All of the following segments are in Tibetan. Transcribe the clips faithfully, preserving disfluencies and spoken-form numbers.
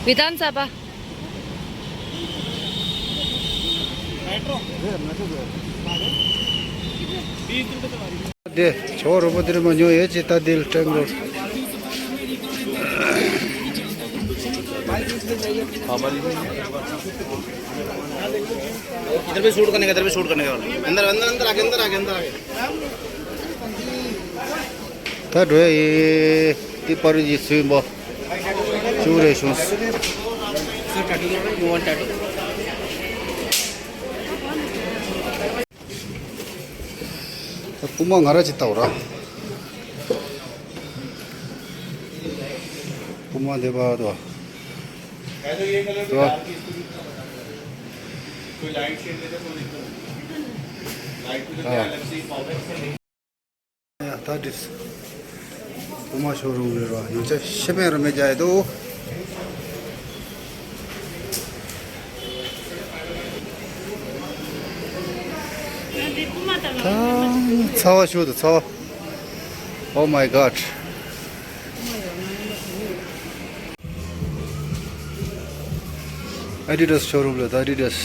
विधानसभा। དེ་ཇོ་བོ་རིན་པོ་ཆེ་མ་ཉོ་ཡས་ཅི་ད་དེ་ལ་ཀྲེང་རོ། इधर भी शूट करने का, इधर भी शूट करने का। अंदर, अंदर, अंदर आके, अंदर आके, अंदर आके। ད་འགྲོ་ཡི་དེ་པར་གྱི་སུས་འབོ་ཅུ་རེ་ཤོང་། ད་པུ་མ་ང་ར་ཅི་ལྟ་བ་ར། པུ་མ་འདེབས་པ་དོ། དོ། कोई लाइट शेड लेते तो देखो। लाइट पे तो क्या अलग से ही पावर। ཡ་ད་འགྲིག་སོང་། པུ་མ་ཤོ་རུམ་རེད་ར། ཡོང་ཆ་ཤེས་པའི་ར་མེད་རྒྱ་ཡི་འདུག་ད་ཚ་བ་ཞུ་དུ་ཚ་བ། Oh my God. Adidas showroom ལ་ད་Adidas.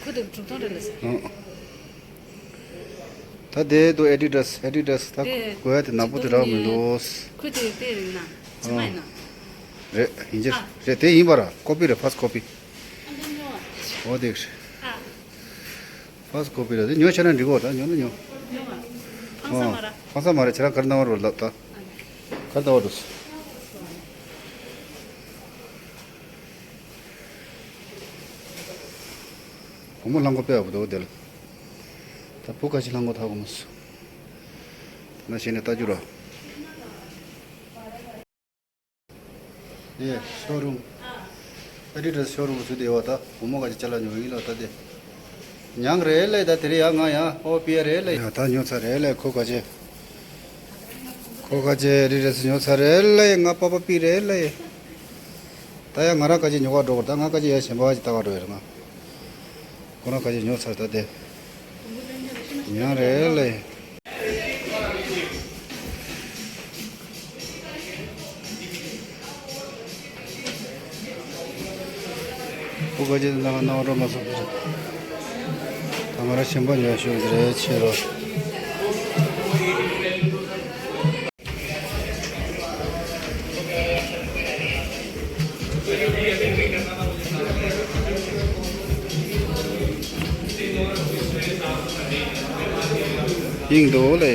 ཁོ་དུ་གྲུབ་སྟངས་རེད་ལ་ཟེར། ད་དེ་དུ་Adidas Adidas ད་དེ་གོ་ཡ་དེ་ནག་པོ་དེ་རག་མི་འདུག་ཁོ་དེ་དེ་ཡིན་ན་ཚང་མ་ཡིན་ན། རེད་ཡིན་གྱི་རེད། དེ་ཡིན་པ་ར་ཀོ་པི་རེད། ཕ་སི་ཀོ་པི། འོ་དེ་རེད། ཕ་སི་ཀོ་པི་ར་དེ་ཉོ་ཆ་ན་འགྲིག་གོ་ད་ཉོ་ན་ཉོ། ཕངས་ས་མ་ར། ཕངས་ས་མ་ར་ཁྱེད་རང་གར་ན་བར་བར་ལབ་ད། གར་ན་བར་འགྲོ། བུ་མོ་ལྷང་གོ་དཔེ་བ་བུ་དོ་དེ་ལ། ད་བུ་ཁ་ཤས་ལྷང་གོ་ཐག་གོ་མ་སོ། ད་ན་ཤེས་ནས་ལྟ་རྒྱུ་ར། ཡེ་ཤོ་རུམ། ཨེ་ཌི་ཌ་སི་ཤོ་རུམ་ཚུད་དེ་ཡོད་ད། བུ་མོ་ག་ཅི་ཅ་ལག་ཉོ་ཡིན་ལ་ད་དེ། ཉང་རེད་ལེ་ད་དེ་རེད་ཡ་ང་ཡ་ཨོ་པི་ཡ་རེད་ལེ། ཡ་ད་ཉོ་ཚར་རེད་ལེ་ཁོ་ག་ཅི། ཁོ་ག་ཅི་ཨེ་ཌི་ཌ་སི་ཉོ་ཚར་རེད་ལེ། ང་པ་པ་པི་རེད་ལེ། ད་ཡ་ང་རང་ག་ཅི་ཉོ་ག་འགྲོ་གི་རེད། ད་ང་ག་ཅི་ཡ་གཞན་པ་ག་ཅི་ལྟ་ག་འགྲོ་ཡ་རེད་ང་། ཁོ་རང་ག་ཅི་ཉོ་ཚར་ད་དེ། ཉང་རེད་ལེ། ཕུ་ག་ཅི་ན་ན་རོ་མ་སོ། ད་ང་ར་ཞིམ་པ་ཉོ་ཤོག་རེད་ཆེ་རོ། ཡིན་འདུག་ལེ།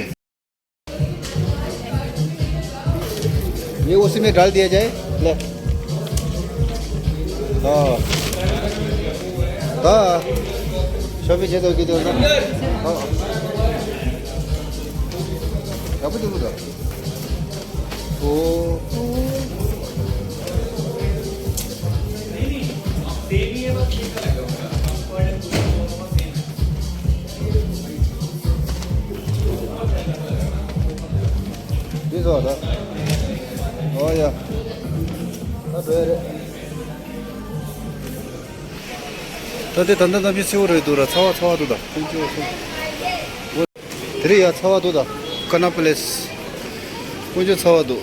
ये उसी में डाल दिया जाए। ले। हाँ। हाँ। शॉपी जे तो की जो ना। हाँ। अब तो बुझा। ओ। འདི་ཚོ་ད། ཨོ་ཡ། ད་འགྲོ་ཡ་རེད། ད་དེ་ད་ལྟ་གནམ་གཤིས་བསིལ་པོ་རེད་འདུག་ར། ཚ་བ་ཚ་བ་འདུག་ད། ཀུན་སྤྱོད་སོང་། དེ་རིང་ཡ་ཚ་བ་འདུག་ད། ཀ་ན་པ་ལེས། ཀུན་སྤྱོད་ཚ་བ་འདུག་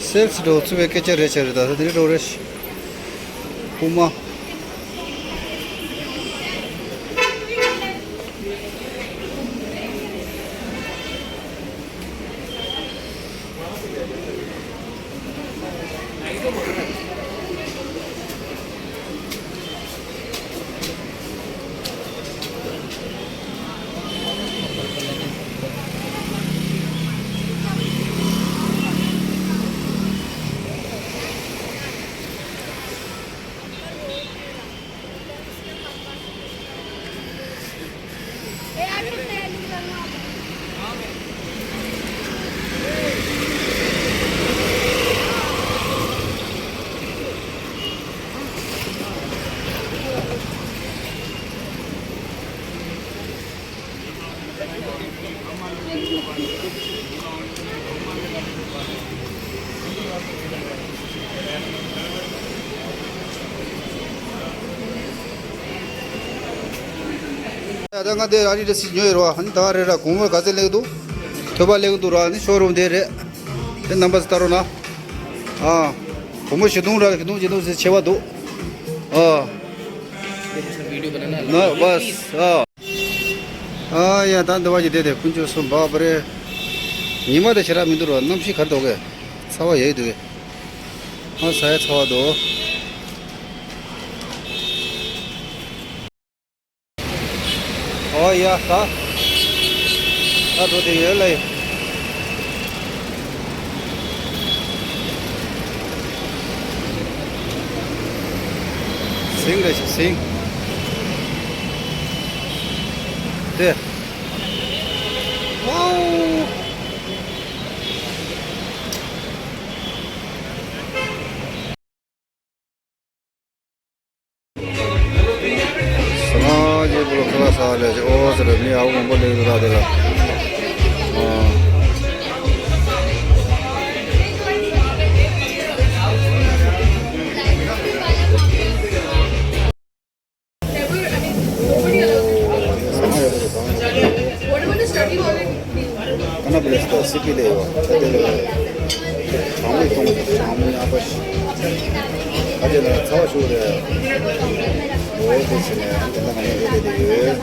སེལ་སི་འགྲོ་ཚུགས་པའི་སྐད་ཆ་རེད་ཆ་རེད་ད། དེ་རིང་འགྲོ་རེད། ཕུ་མ། ད་ང་དེ་ར་རི་རེ་སི་ཉོ་ཡོད་ར། ཨ་ནི་ད་རེ་ར་གོང་མོ་ག་ཚད་ལེགས་འདུག་ཐོས་པ་ལེགས་འདུག་ར། ཨ་ནི་ཤོ་རུམ་དེ་རེད། དེ་རྣམ་པ་ཚོ་ལྟ་རོགས་གནང་། ཨ། གོང་མོ་ཞི་དུང་ར་ཞི་དུང་ཞི་དུང་ཟེར་ཆེ་བ་འདུག་ཨ། ན་བས་ཨ། ཨ་ཡ། ད་འདི་བ་ཞིག་བསྡད་དེ་དཀོན་མཆོག་གསུམ་བག་པ་རེད། ཉི་མ་དེ་ཞེ་དྲག་མི་འདུག་ར། གནམ་གཤིས་ག་རེ་འདུག་གས། ཚ་བ་ཡོད་འདུག་གས། ཨ་ས་ཡ་ཚ་བ་འདུག་ཨོ་ཡ་ད། ད་འགྲོ་དེ་ཡོད་ལེ། ཟིང་རེ་ཞིག་ཟིང་། དེ། ཝའོ། སངས་རྒྱས་པོ་ཁ་ལག་ཟ་ལེ་ཨོ་ཟེར་མི་ཨ་བོ་མང་པོ་སླེབས་འདུག་ད་དེ་ལ། ཨ། Whatever the study hall in ཀ་ན་པ་ལེ་སི་དང་སི་པི་ལེ་ཡོད། ད་དེ་ལ་གྲང་མོ་གཏོང་། གྲང་མོ་ཡག་པོ་ཞིག་ཨ་ཅེ་ལ་ཚ་བ་ཞུ་རེད། འོ་དེ་བྱས་ནས་ཨ་ནི་ད་ང་ཚོ་འགྲོ་བསྡད་ཡོད།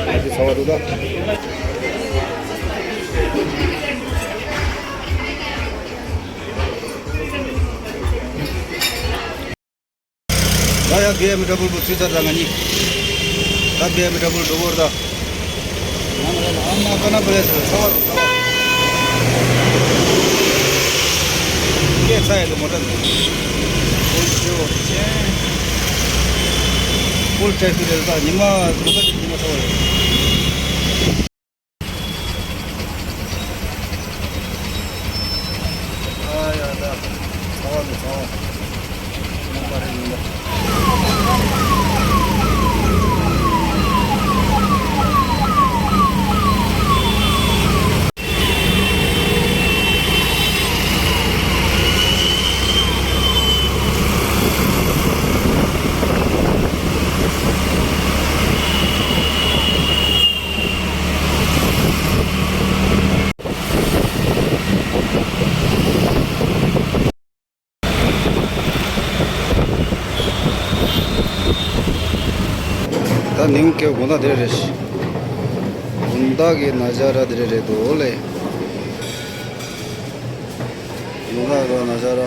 ཨ་ཅེ་ཚ་བ་འདུག་ད། ད་ཡ་བི་ཨེམ་ཌབ་ལུ་པོ་ཚུད་ཚར་ད་ང་གཉིས། ད་བི་ཨེམ་ཌབ་ལུ་འགྲོ་གོ་ར་ད། ང་ནི་ཨ་མ་ཀ་ན་པ་ལེ་སི་ཚ་བ་ཚ་བ། སྐད་ཚ་ཡ་གི་མོ་ཊ་འདུག་ཧྥུལ་ཆེ་བོ་ཅན། ཧྥུལ་ཊེ་ཀི་རེད་ད། ཉི་མ་མོ་ཊ་ཉི་མ་ཚ་བ་རེད། ཨ་ཡ་ད། ཚ་བ་ནི་ཚ་བ། ནང་པ་རེད་ཡིན་ད། ད་ནིའུ་ཀེ་དགོང་དག་དེ་རེད། དགོང་དག་གི་ན་ཇ་ར་དེ་རེད་འདུག་ལེ། དགོང་དག་གི་ན་ཇ་ར།